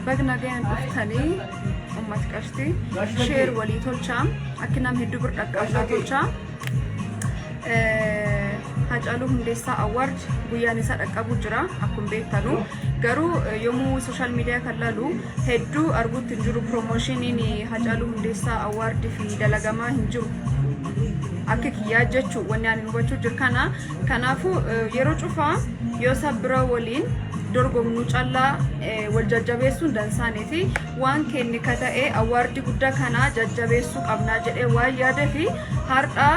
Bag nagayaan dhuftanii ummat qashti. Share walii tolchaa. Akki nam hedduu bir dhaqqabdaa tolchaa. Haacaaluu Hundeessaa Award guyyaan isaa dhaqqabuu jira akkuma beektanu. Garuu yommuu sooshaal miidiyaa kan laalu hedduu arguutti hin jiru. Piroomoshiniin Haacaaluu Hundeessaa Award fi dalagamaa hin jiru. Akka kiyyaa jechuun wanni ani hubachuu jiru kana. Kanaafuu yeroo cufaa yoo sabbira waliin dorgomnu callaa wal jajjabeessuun dansaaniiti. Waan kenne ka ta'e awwaardii guddaa kana jajjabeessuu qabnaa jedhee waan yaadee fi har'a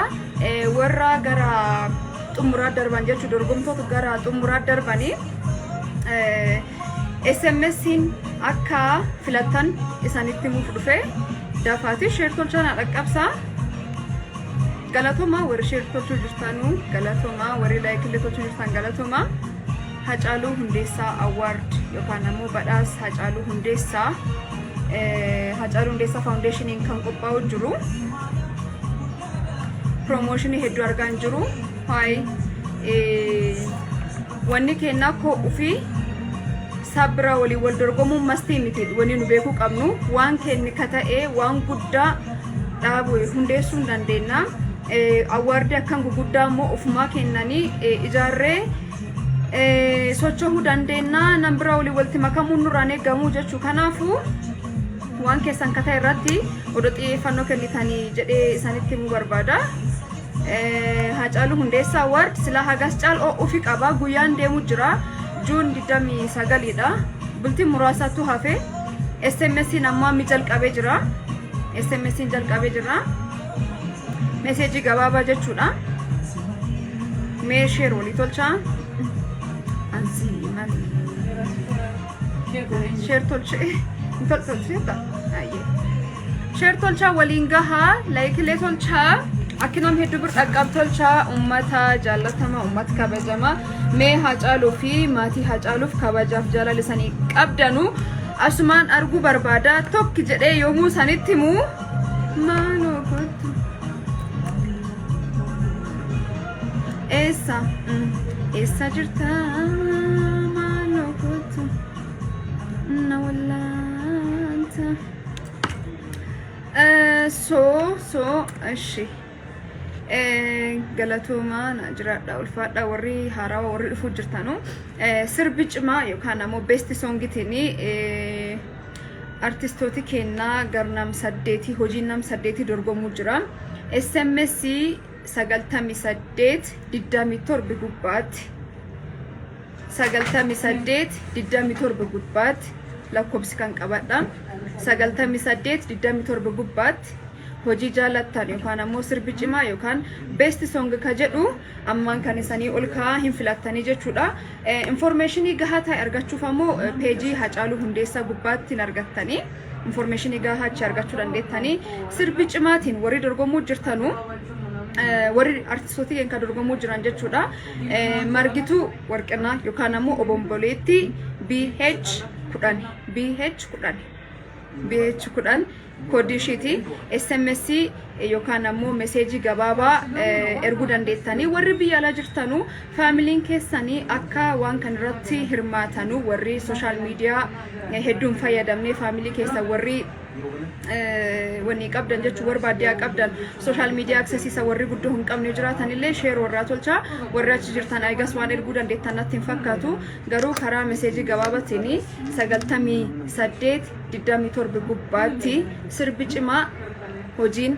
warra gara xumuraa darban jechuun dorgomtoota gara xumuraa darbanii SMS'n akka filattan isanitti himuuf dhufe dafaati share tolchaa na dhaqqabsaa. Galatoomaa warri share tolchuu jirtanuu galatoomaa warri like illee tolchuu jirtan galatoomaa. Hacaaluu Hundeessaa Award yookaan ammoo badhaas Hacaaluu Hundeessaa Hacaaluu Hundeessaa Foundationiin kan qophaa'u jiru. Promotionii hedduu argaa hin jiru. Hayi wanni kennaa koo ofii sabira waliin wal dorgomuun mastii miti wanni nu beekuu qabnu waan kenne ka ta'e waan guddaa dhaabu hundeessuu hin dandeenya. Awwaardii akkan guguddaa immoo ofumaa kennanii ijaarree socho'uu dandeenya. Nam bira waliin walitti makamuun nurraan eegamuu jechuu kanaafuu waan keessan ka ta'e irratti odoo xiyyeeffannoo kennitanii jedhee isanitti himuu barbaada. Haacaaluu Hundeessaa Award silaa hagas caal ufi qaba guyyaan deemu jira Juun 29 dha bultii muraasaatu hafe SMS'n ammoo ammi jalqabee jira SMS'n jalqabee jira meseejii gabaabaa jechuudha mee share walii tolchaa ansi maal share tolchee tolcheetta ayyee Share tolchaa waliin gahaa, like illee tolchaa, akki nam hedduu bir dhaqqab tolchaa, ummata jaallatama, ummata kabajama. Mee Haacaaluu fi maatii Haacaaluuf kabajaaf jaalala isanii qabdanu asumaan arguu barbaada. Tokki jedhee yoomuu sanitti himu maaloo kottu. Eessa? Eessa jirta? Maaloo kottu. Na wallaanta. So so እሺ galatoomaa na jiraadha ulfaadha warri haarawaa warri dhufuu jirtanu sirbi cimaa yookaan ammoo best songitiin artistooti kennaa gar nam saddeetii hojiin nam saddeetii dorgomuu jira SMS 98 27 gubbaatti 98 27 gubbaatti lakkoofsi kan qabadha. 98 27 gubbaatti hojii jaalattan yookaan ammoo sirbi cimaa yookaan best song ka jedhu ammaan kan isanii ol kaa'aa hin filattanii jechuudha. Informeeshinii gahaa ta'e argachuuf ammoo peejii Hacaaluu Hundeessaa gubbaatti hin argattanii. Informeeshinii gahaa achi argachuu dandeettanii. Sirbi cimaatiin warri dorgomuu jirtanu warri artistoota keenya kan dorgomuu jiran jechuudha. Margituu Warqinaa yookaan ammoo obomboleettii BH 10 BH 10 BH 10 koodii ishiiti. SMS yookaan ammoo meseejii gabaabaa erguu dandeettanii warri biyya alaa jirtanuu faamiliin keessanii akka waan kan irratti hirmaatanuu warri sooshaal miidiyaa hedduun fayyadamnee faamilii keessa warri wanni qabdan jechuun warri baadiyyaa qabdan sooshaal miidiyaa aksesiisa warri guddoo hin qabne jiraatan illee sheer warraa tolchaa warri achi jirtan ayigas waan erguu dandeettan natti hin fakkaatu garuu karaa meseejii gabaabatiin 98 27 gubbaatti sirbi cimaa hojiin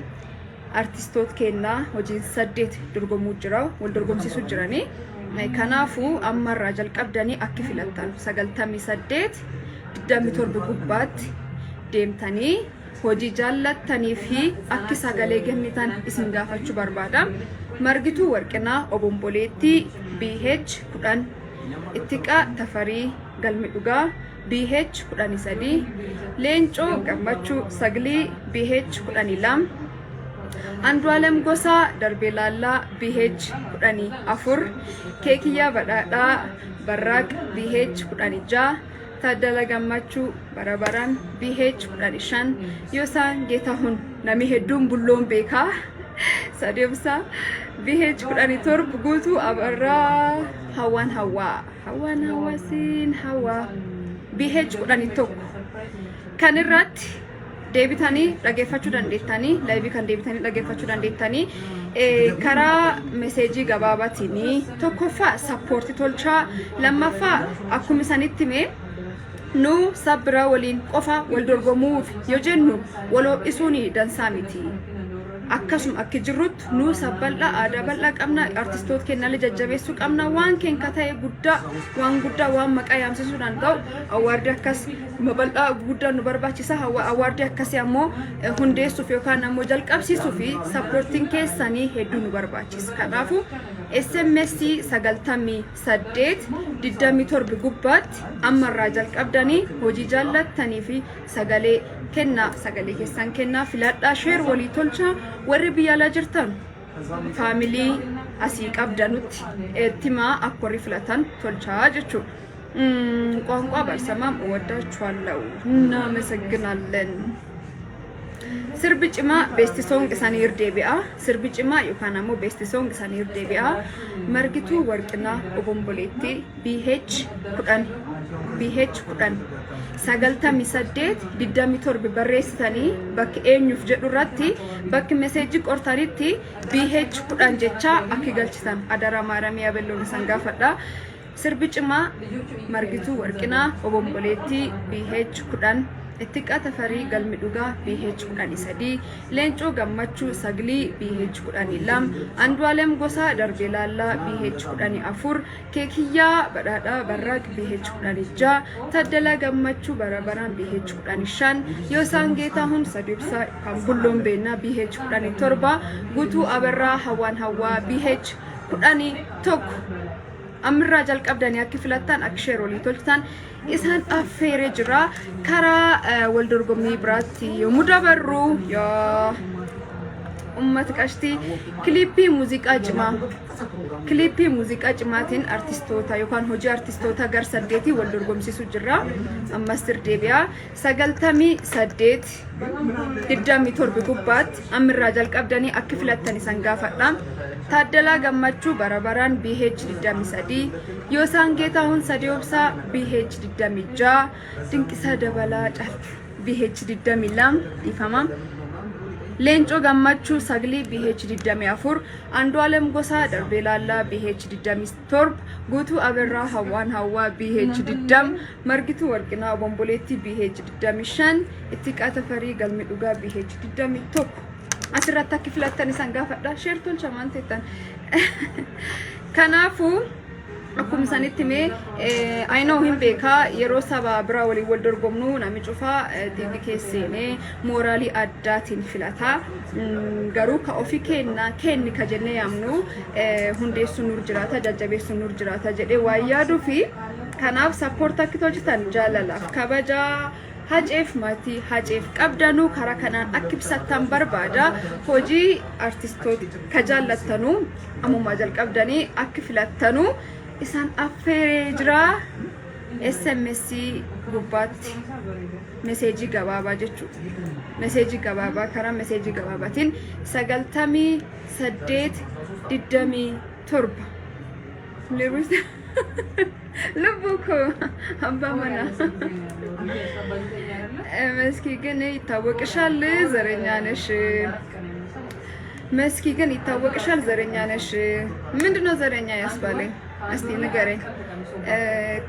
artistoot kennaa hojiin saddeet dorgomuu jira wal dorgomsiisuu jiranii kanaafuu ammarraa jalqabdanii akki filattan 98 27 gubbaatti deemtanii hojii jaallattanii fi akki sagalee kennitan isin gaafachuu barbaada. Margituu Warqinaa Obomboleettii BH 10 Ittiqaa Tafarii Galmi Dhugaa BH 13 Leencoo Gammachuu Saglii BH 12 Andu'aalem Gosaa Darbee Laallaa BH 14 Keekiyyaa Badhaadhaa Barraaq BH 16 Taaddala Gammachuu Barabaraan BH 15 Yoosaan Geetahun namni hedduun bulloon beekaa Sadeemsaa BH 17 Guutuu Abarraa Hawwaan Hawwaa Hawwaan Hawwaa siin Hawwaa BH 11. Kan irratti deebitanii dhageeffachuu dandeettanii, live kan deebitanii dhageeffachuu dandeettanii, karaa message gabaabaatiin tokkoffaa support tolchaa, lammaffaa akkuma isanitti hime, nu sabbira waliin qofa wal dorgomuuf yoo jennu wal ho'isuun dansaa miti. Akkasuma akka jirrutti nu sab bal'aa, aadaa bal'aa qabna, artistoota kennallee jajjabeessuu qabna. Waan keenya ta'e guddaa, waan guddaa, waan maqaa yaamsisuu danda'u, award akkas bal'aa guddaa nu barbaachisa. Award akkasii ammoo hundeessuuf yookaan ammoo jalqabsiisuu fi supportiin keessanii hedduu nu barbaachisa. Kanaafuu SMS 98 27 gubbaatti ammarraa jalqabdanii hojii jaallattanii fi sagalee kennaa, sagalee keessan kennaa, filadhaa, share walii tolchaa. Warri biyya alaa jirtan family asii qabdanutti ittimaa akka warri filatan tolchaa jechuudha. ቋንቋ ባልሰማም እወዳችኋለሁ። እናመሰግናለን። Sirbi cimaa, best song isaanii irdeebi'a. Sirbi cimaa yookaan ammoo best song isaanii irdeebi'a. Margituu Warqinaa Obomboleettii BH 10, BH 10, 98 27 barreessitanii bakki eenyuuf jedhu irratti, bakki message qortanitti BH 10 jechaa akka galchitan adara maaramii abelloon isaan gaafadha. Sirbi cimaa Margituu Warqinaa Obomboleettii BH 10, Ittiqaa Tafarii Galmi Dhugaa BH 13, Leencoo Gammachuu Saglii BH 12, Andu'aalem Gosaa Darbee Laallaa BH 14, Keekiyyaa Badhaadhaa Barraaq BH 16, Taddalaa Gammachuu Barabaraan BH 15, Yoosaan Geetahuun Sadibsaa kan Bulloon Beennaa BH 17, Guutuu Abarraa Hawaan Hawwaa BH 11. Ammirraa jalqabdanii akka filattan, akka share walii tolchitan isaan affeeree jira. Karaa wal dorgommii biraatti yommuu dabarru, yaa ummata qashtii, clip muuziqaa cimaa, clip muuziqaa cimaatiin artistoota yookaan hojii artistoota gar saddeetii wal dorgomsiisu jirra. Ammas deebi'a, 98 27 gubbaatti ammirraa jalqabdanii akka filattan isan gaafadha. Taaddalaa Gammachuu Barabaraan BH 23, Yoosaan Geetahuun Sadii Obsaa BH 26, Dinqisaa Dabalaa Caaltu BH 22, dhiifama. Leencoo Gammachuu Saglii BH 24, Andu'aalem Gosaa Darbee Laallaa BH 27, Guutuu Abarraa Hawwaan Hawwaa BH 20, Margituu Warqinaa Obomboleettii BH 25, Ittiqaa Tafarii Galmi Dhugaa BH 21. Asirratti akka filattan isaan gaafadha. Share tolcha maan teettan. Kanaafuu akkuma isanitti mee I know, hin beekaa, yeroo saba biraa waliin wal dorgomnu namni cufaa xiiqii keessa seenee mooraalii addaatiin filata. Garuu ka ofii kenna kenni ka jennee yaamnu hundeessuun nur jiraata, jajjabeessuun nur jiraata jedhee waan yaaduu fi kanaaf support akka tolchitan jaalalaaf kabajaa Haceef maatii Haceef qabdanuu karaa kanaan akka ibsattan barbaada. Hojii artistoota ka jaallattanuu ammumaa jalqabdanii akka filattanuu isaan affeeree jira. SMS gubbaatti message gabaabaa jechuudha. Message gabaabaa, karaa message gabaabaatiin 98 27. Lubbuu koo abbaa manaa መስኪ ግን ይታወቅሻል፣ ዘረኛ ነሽ። መስኪ ግን ይታወቅሻል፣ ዘረኛ ነሽ። ምንድነው ዘረኛ ያስባለኝ? እስቲ ንገረኝ።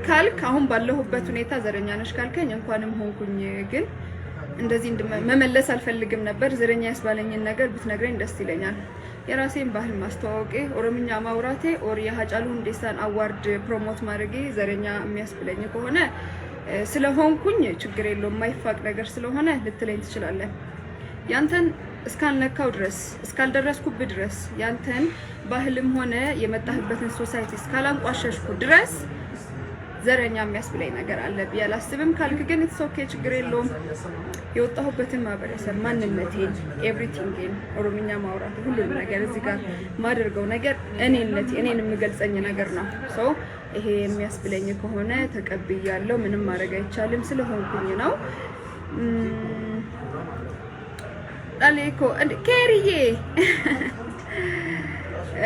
ካልክ አሁን ባለሁበት ሁኔታ ዘረኛ ነሽ ካልከኝ እንኳንም ሆንኩኝ። ግን እንደዚህ መመለስ አልፈልግም ነበር። ዘረኛ ያስባለኝን ነገር ብትነግረኝ ደስ ይለኛል። የራሴን ባህል ማስተዋወቄ፣ ኦሮምኛ ማውራቴ or የሀጫሉ ሁንዴሳን award promote ማድረጌ ዘረኛ የሚያስብለኝ ከሆነ ስለሆንኩኝ ችግር የለውም፣ የማይፋቅ ነገር ስለሆነ ልትለኝ ትችላለህ። ያንተን እስካልነካው ድረስ፣ እስካልደረስኩብህ ድረስ፣ ያንተን ባህልም ሆነ የመጣህበትን society እስካላንቋሸሽኩ ድረስ ዘረኛ የሚያስብለኝ ነገር አለ ብዬ አላስብም። ካልክ ግን it's okay፣ ችግር የለውም። የወጣሁበትን ማህበረሰብ ማንነቴን፣ everything ን፣ ኦሮምኛ ማውራት፣ ሁሉም ነገር እዚህ ጋር ማደርገው ነገር እኔነቴ፣ እኔን የሚገልጸኝ ነገር ነው። So ይሄ የሚያስብለኝ ከሆነ ተቀብያለሁ። ምንም ማድረግ አይቻልም፣ ስለሆንኩኝ ነው። ጣሌኮ ኬሪዬ፣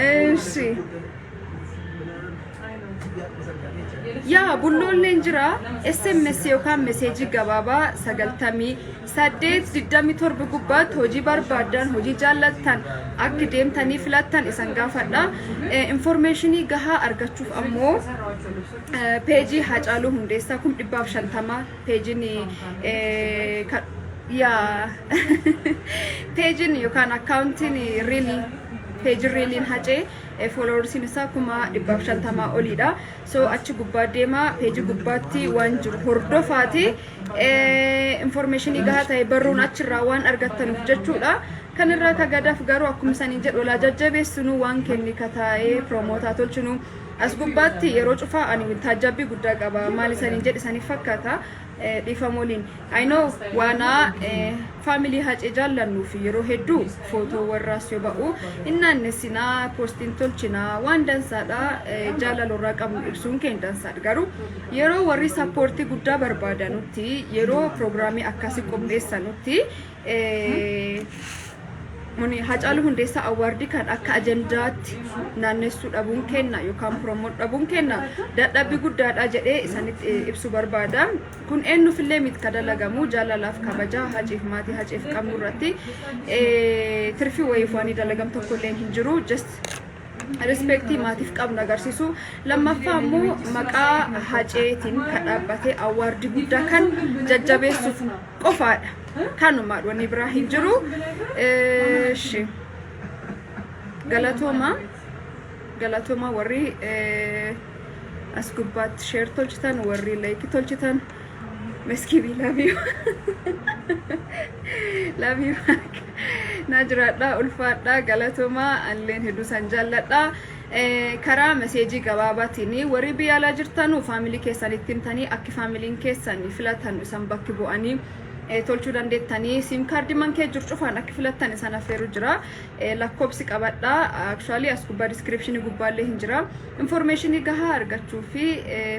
እሺ። Yaa bulloolleen jira. SMS yookaan meseejii gabaabaa 98 27 gubbaatti hojii barbaaddan, hojii jaallattan akka deemtanii filattan isan gaafadha. Informationii gahaa argachuuf ammoo peejii Haacaaluu Hundeessaa 150,000 peejiin, yaa, peejiin yookaan akkaawuntiin real peejiin realiin Hacee followersiin isaa 150,000 oliidha. So achi gubbaa deemaa, peejii gubbaatti waan jiru hordofaati. Informationii gahaa ta'e barruun achirraa waan argattanuuf jechuudha. Kan irraa ka gadaaf garuu akkuma saniin jedhu olaa jajjabeessinu, waan kenni kataa'ee promote tolchinu. As gubbaatti yeroo cufaa ani taajjabbii guddaa qaba. Maal isaniin jedhe isaniif fakkaata? Dhiifama waliin. I know, waanaa family Hacee jaallannuu fi yeroo hedduu footoo warraas yoo ba'u hin naannessinaa, postiin tolchinaa, waan dansaadha, jaalalorraa qabnu ibsuun keenya dansaadha. Garuu yeroo warri supportii guddaa barbaadanutti, yeroo piroogiraamii akkasii qopheessanutti, Muni Hacaaluu Hundeessaa Awardii kan akka ajandaatti naannessuu dhabuun kenna yookaan promote dhabuun kenna dadhabbii guddaadha jedhee isanitti ibsuu barbaada. Kun eenyuufillee miti ka dalagamu, jaalalaaf kabajaa Haceef, maatii Haceef qabnu irratti tirfii wayiif waan dalagam tokkollee hin jiru. Just respectii maatiif qabnu agarsiisu. Lammaffaa immoo maqaa Haceetiin kan dhaabbate awardii guddaa kan jajjabeessuuf qofaadha. Kanuma, wanni biraa hin jiru. Eshi. Galatooma. Galatooma warri as gubbaatti share tolchitan, warri like tolchitan. Meskibii, love you. Love you. Na jiraadha, ulfaadha, galatooma, anilleen hedduu san jaalladha. Karaa meseejii gabaabaatiin warri biyya alaa jirtanu family keessan itti himtanii akki familyn keessan filatan isan bakki bu'anii tolchuu dandeettanii, SIM cardii man kee jiru cufaan akka filattan isan affeeru jira. Lakkoobsi qabadha. Actually as gubbaa descriptionii gubbaallee hin jira. Informationii gahaa argachuu fi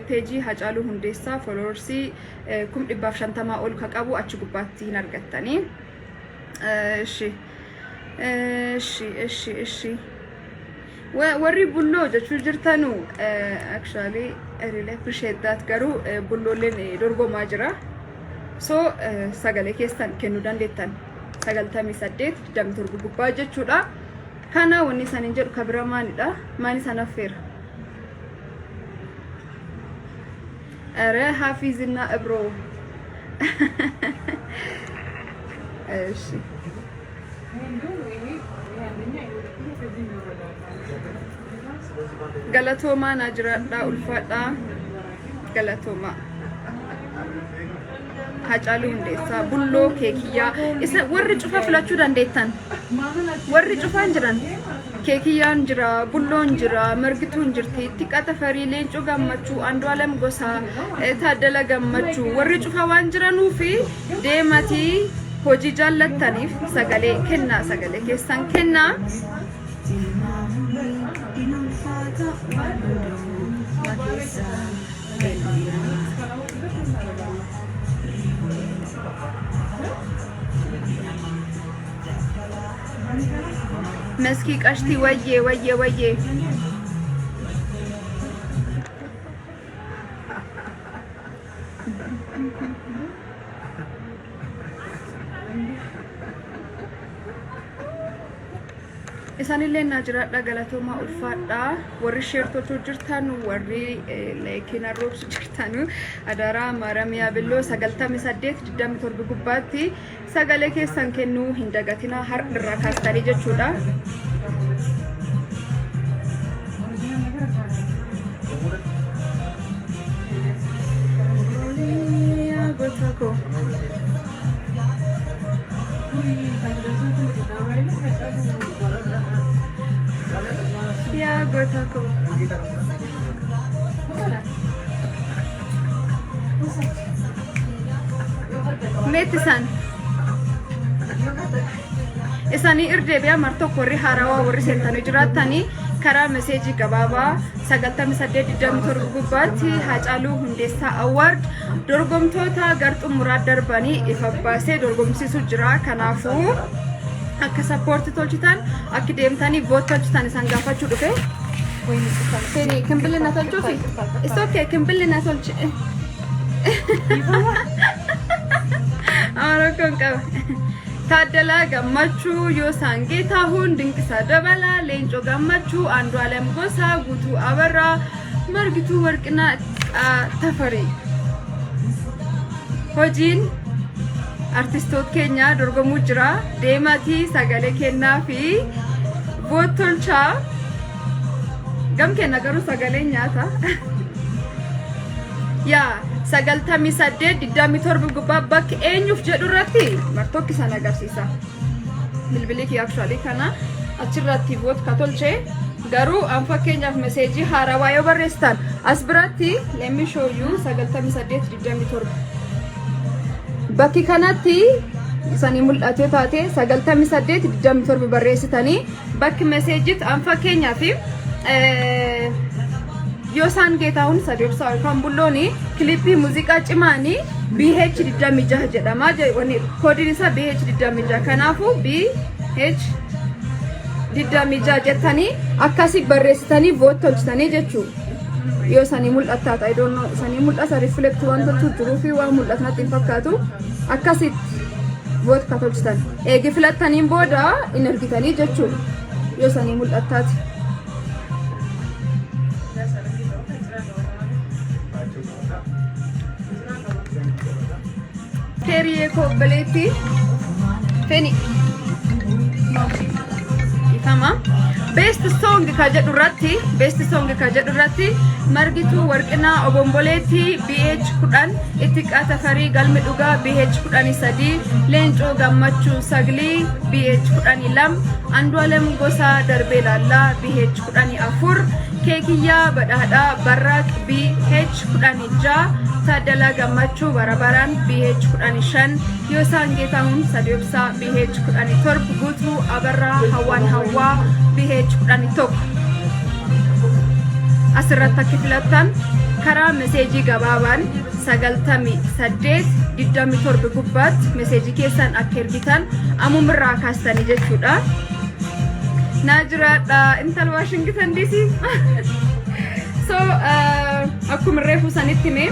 peejii Hacaaluu Hundeessaa followersii 150,000 ol ka qabu achi gubbaatti hin argattanii. Ishi ishi ishi ishi. Warri bulloo jechuu jirtanu, actually I really appreciate that, garuu bulloolleen dorgomaa jira. So sagalee keessan kennuu dandeettan 98 27 gubbaa jechuudha. Kana wanni isaan jedhu ka bira maalidha? Maal isaan affeera? ኧረ ሀፊዝና እብሮ፣ እሺ። Galatoomaa, naa jiraadhaa, ulfaadhaa, galatoomaa. Hacaaluu Hundeessaa, Bulloo, Keekiyyaa, isa warri cufa filachuu dandeettan. Warri cufaan jiran, Keekiyyaan jira, Bulloon jira, Margituun jirti, Ittiqaa Tafarii, Leencoo Gammachuu, Andu'aalem Gosaa, Taaddala Gammachuu, warri cufa waan jiranuufi deematii hojii jaallattaniif sagalee kennaa, sagalee keessan kennaa. Tilmaamuun ulfaata waan hundumaa keessa galmi namaa. Maskii qashtii, wayyee wayyee wayyee. Isaanillee naa jiraadha, galatoomaa, ulfaadhaa. Warri share tolchuu jirtan, warri likeii na roobsu jirtan, adaraa maaramiyaa billoo 98 27 gubbaatti sagalee keessan kennuu hin dagatinaa, har'a irraa kaastanii jechuudha. Goota koo. Yaa goota koo. Meetti isaan. Isaanii irdeebi'aa mar tokko, warri haarawaa warri seentanii jiraattanii, karaa meseejii gabaabaa 98 27 gubbaatti Haacaaluu Hundeessaa Award dorgomtoota gar xumuraa darbanii ifa baasee dorgomsiisu jira. Kanaafuu akka support tolchitan, akka deemtanii vote tolchitan isaan gaafachuu dhufe. Feni kimbili na tolchuufi. It's okay, kimbili na tolchi. Rakkoon qaba. Taaddalaa Gammachuu, Yoosaan Geetaahuun, Dinqisaa Dabalaa, Leencoo Gammachuu, Andu'aalem Gosaa, Guutuu Abarraa, Margituu Warqinaa, Tafarii. Hojiin artistoota keenya dorgomuu jira. Deematii sagalee kennaa fi vote tolchaa. Gam kenna garuu sagaleen nyaata. Yaa, 98 27 gubbaa bakki eenyuuf jedhu irratti martokki sana agarsiisa. Bilbilii kiyya actually kana achirratti vote ka tolche, garuu an fakkeenyaaf message haarawaa yoo barreessitan as biratti, let me show you, 98 27 bakki kanatti isanii mul'atee taate, 98 27 barreessitanii bakki messageitti an fakkeenyaaf Yoosaan Geetahuun Sadiobsaa yookaan Bullooni clip muuziqaa cimaanii BH 26 jedhama. Wanni koodiin isaa BH 26, kanaafuu BH 26 jettanii akkasi barreessitanii vote tolchitanii jechuudha. Yoo sanii mul'ataa ta'e, don't know, sanii mul'ata, reflect waan tolchuu jiruu fi waan mul'atu natti hin fakkaatu. Akkasitti vote ka tolchitan. Eegi filattaniin booda in ergitanii jechuudha. Yoo sanii mul'attaati. Keeriyee koo obboleetti. Feni. Ifama. Best song ka jedhu irratti, best song ka jedhu irratti, Margituu Warqinaa Obomboleetti BH 10, Ittiqaa Tafarii Galmi Dhugaa BH 13, Leencoo Gammachuu Saglii BH 12, Andu'aalem Gosaa Darbee Laallaa BH 14, Keekiyyaa Badhaadhaa Barraaq BH 16, Taaddalaa Gammachuu Barabaraan BH 15, Yoosaan Geetahuun Sadiobsaa BH 17, Guutuu Abarraa Hawwaan Hawwaa BH 11. Asirratti akka filattan karaa message gabaabaan 98 27 gubbaatti message keessan akka ergitan ammumirraa kaastanii jechuudha. Naa jiraadha, intal Washington DC. So akkuma reefu sanitti hime,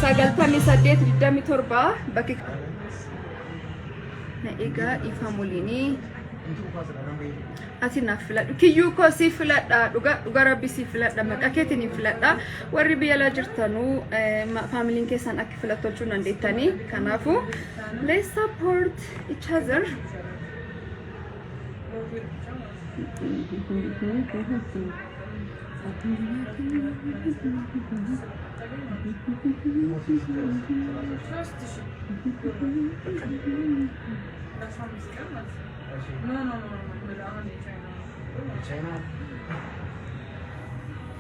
98 27 bakki na egaa ifa mulinii ati naaf filadhu. Kiyyuu koo si filadha, dhuga dhuga rabbi si filadha, maqaa keetiin hin filadha. Warri biyya alaa jirtanuu familyn keessan akka filattu tolchuu dandeettanii, kanaafuu let's support each other. ለ15 ቀን ማለት ነው። No, no, no, no, አሁን የቻይና ቻይና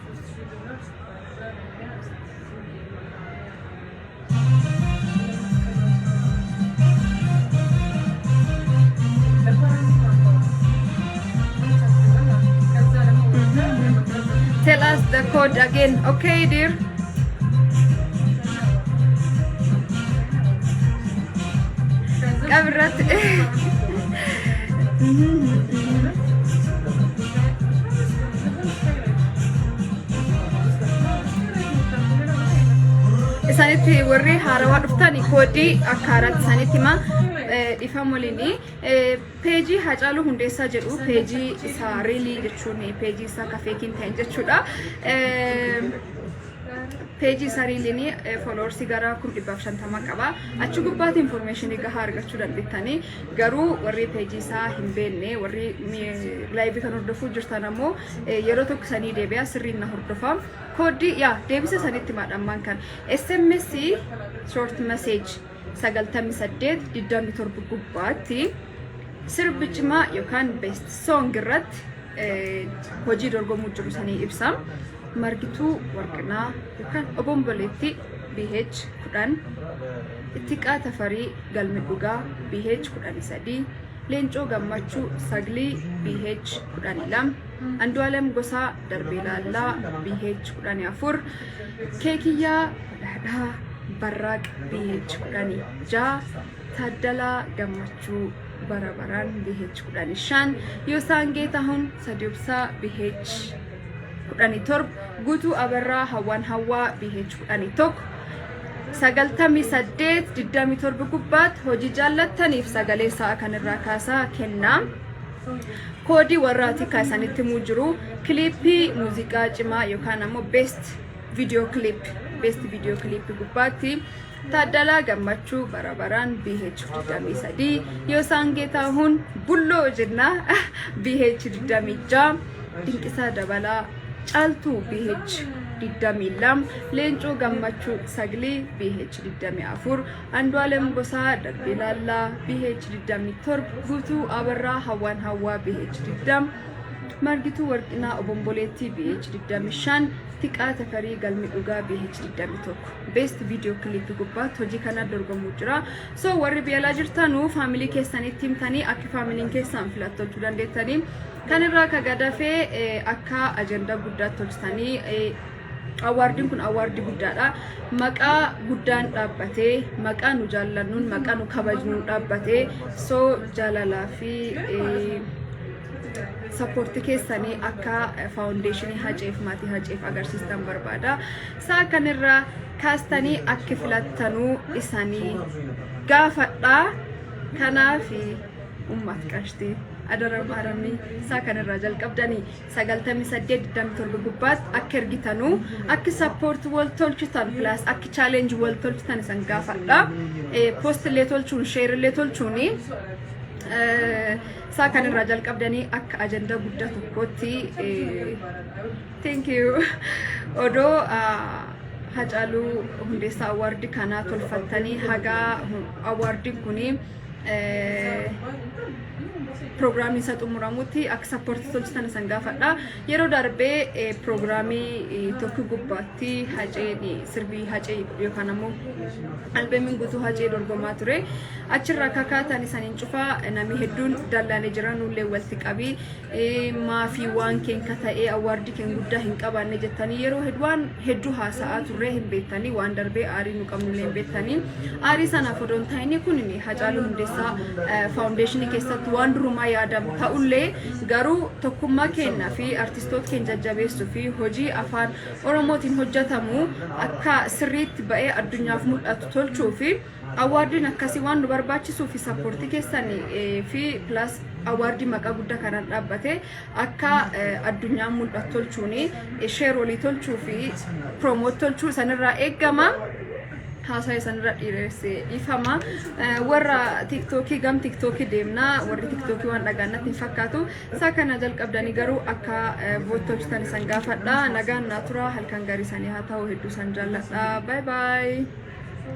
3000 ዶላር ሲባዛ ለፈረንጅ ነው። ከዛ ደግሞ Tell us the code again. Okay, dear. Qabirratti. Isaanitti warri haarawaa dhuftan koodii akka haaraatti isaanitti hima, dhiifama waliini. Page Haacaaluu Hundeessaa jedhu, page isaa real jechuun page isaa ka fakeiin ta'in jechuudha. Page isaa realiin followers gara 150,000 qaba. Achi gubbaatti information gahaa argachuu dandeettanii, garuu warri page isaa hin beekne, warri live kan hordofuu jirtan ammoo yeroo tokko sanii deebi'a, sirriin na hordofa. Kooddii yaa deebisa sanitti maadhammaan kan SMS short message 98 27 gubbaatti sirbi cimaa yookaan best song irratti hojii dorgomuu jiru sanii ibsa. Margituu Warqinaa yookaan Obomboleetti BH 10, Ittiqaa Tafarii Galmi Dhugaa BH 13, Leencoo Gammachuu Saglii BH 12, Andu'aalem Gosaa Darbee Laallaa BH 14, Keekiyyaa Badhaadhaa Barraaq BH 16, Taaddalaa Gammachuu Barabaraan BH 15, Yoosaan Geetahuun Sadiobsaa BH 17, Guutuu Abarraa Hawwaan Hawwaa BH 11. 98 27 gubbaatti hojii jaallattaniif sagalee sa'a kanirraa kaasaa kennaa. Koodii warraati kan isanitti himuu jiru, kiliippii muuziqaa cimaa yookaan ammoo best video clip, best video clip gubbaatti Taaddalaa Gammachuu Barabaraan BH 23, Yoosaan Geetaahuun Bulloo jenna BH 26, Dinqisaa Dabalaa Caaltuu BH 22, Leencoo Gammachuu Saglii BH 24, Andu'aalem Gosaa Darbee Laallaa BH 27, Guutuu Abarraa Hawwaan Hawwaa BH 20, Margituu Warqinaa Obomboleettii BH 25, Tiqaa Tafarii Galmi Dhugaa BH 21. Best video clip gubbaatti hojii kana dorgomuu jira. So warri biyya alaa jirtanuu faamilii keessanitti himtanii akka faamiliin keessan filattolchuu dandeettanii. Kan irraa ka gadafee akka ajandaa guddaatti tolchitanii, awaardiin kun awaardii guddaadha. Maqaa guddaan dhaabbatee, maqaa nu jaallannuun, maqaa nu kabajnuun dhaabbatee, so jaalalaa fi sappoortii keessanii akka faawundeeshinii Haceef, maatii Haceef agarsiistan barbaada. Sa'a kanirraa kaastanii akki filattanuu isanii gaafadha. Kanaaf ummat qashtii adara maaramii isaa kanirraa jalqabdanii 98 27 gubbaatti akka ergitanuu, akki support wal tolchitan, plus akki challenge wal tolchitan isan gaafadha. Post illee tolchuun, share illee tolchuuni isaa kanirraa jalqabdanii akka ajandaa guddaa tokkotti. Thank you. Odoo Hacaaluu Hundeessaa award kanaa tolfattanii hagaa awaardiin kuni piroogiraamii isa xumuramutti akka sappoortii tolchitan isan gaafadha. Yeroo darbee piroogiraamii tokko gubbaatti Haceen, sirbii Hacee yookaan ammoo albeemiin guutuu Hacee dorgomaa ture. Achirraa kakaatan isaniin cufaa namni hedduun dallaanee jira, nullee walitti qabii maafii waan keen ka ta'ee awwaardii keen guddaa hin qabaanne jettanii yeroo waan hedduu haasa'aa turree hin beektanii. Waan darbee aarii nu qabnullee hin beektanii. Aarii sanaaf odoo hin ta'in, kun Hacaaluu Hundeessaa faawundeeshinii keessatti waan durumaa yaadamu ta'ullee, garuu tokkummaa keenyaa fi artistoota keenya jajjabeessuu fi hojii afaan Oromootiin hojjetamu akka sirriitti ba'ee addunyaaf mul'atu tolchuu fi awwaardiin akkasii waan nu barbaachisuu fi sappoortii keessanii fi plus awwaardii maqaa guddaa kanaan dhaabbate akka addunyaan mul'atu tolchuuni share walii tolchuu fi promote tolchuu sanirraa eeggama. Haasaa isanirra dhiiressee dhiifama. Warra Tiktookii gam Tiktookii deemnaa, warri Tiktookii waan dhagaan natti hin fakkaatu. Isaa kana jalqabdanii garuu akka vote tolchitan isan gaafadha. Nagaan naa tura, halkan gaarii isanii haa ta'u, hedduu isan jaalladha. Bye bye.